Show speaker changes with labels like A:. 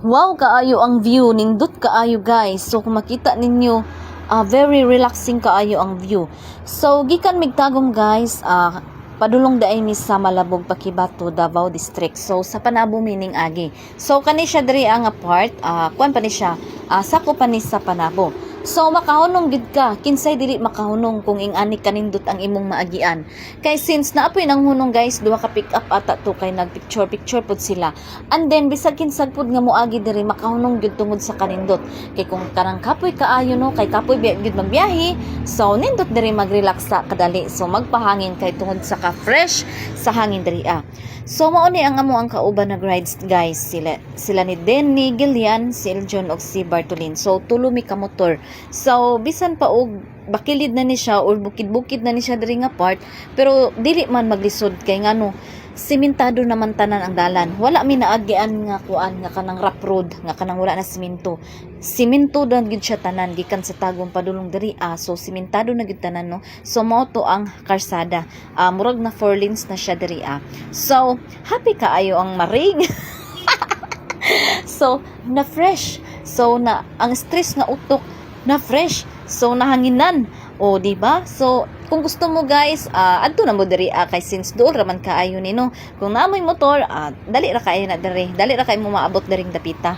A: Wow kaayo ang view, nindot kaayo, guys. So kung makita ninyo, very relaxing kaayo ang view. So gikan mig Tagum, guys, padulong diay mi sa Malabog, Paquibato, Davao District. So sa Panabo mining agi. So kani siya diri ang part, kuan pa ni siya, sako pa ni sa Panabo. So makahunong gid ka, kinsay dili makahunong kung ing-ani kanindot ang imong maagian? Kay since naapoy nang hunong, guys, duha ka pick up ata to kay nag picture picture pud sila. And then bisag kinsag pud nga moagi diri, makahunong gyud tungod sa kanindot. Kay kung kanang kapoy kaayo, no, kay kapoy biya gyud magbiyahe, so nindot diri magrelax sa kadali. So magpahangin kay tungod sa ka fresh sa hangin diri ah. So mao ni ang amo ang kauban nag rides, guys, sila sila ni Denny, Gillian, si Eljon ug si Bartolin. So tulo mi ka motor. So bisan pa og bakilid na ni siya or bukid-bukid na ni siya diri nga part, pero dili man maglisod kay ngano, simentado naman tanan ang dalan. Wala mi naagian nga kuan, nga kanang rough road, nga kanang wala na simento. Simento dan gid siya tanan gikan sa Tagum padulong diri ah. So simentado na gid tanan, no. So mao to ang karsada. Murag na four lanes na siya diri ah. So happy kaayo ang maring. So na fresh. So na ang stress nga utok na fresh. So nahanginan. O di ba? So kung gusto mo, guys, adto na mo diri ah, kay since duol raman kaayo ni, no. Kung naa moy motor, dali ra kaayo na diri. Dali ra kay mo maabot diring dapita.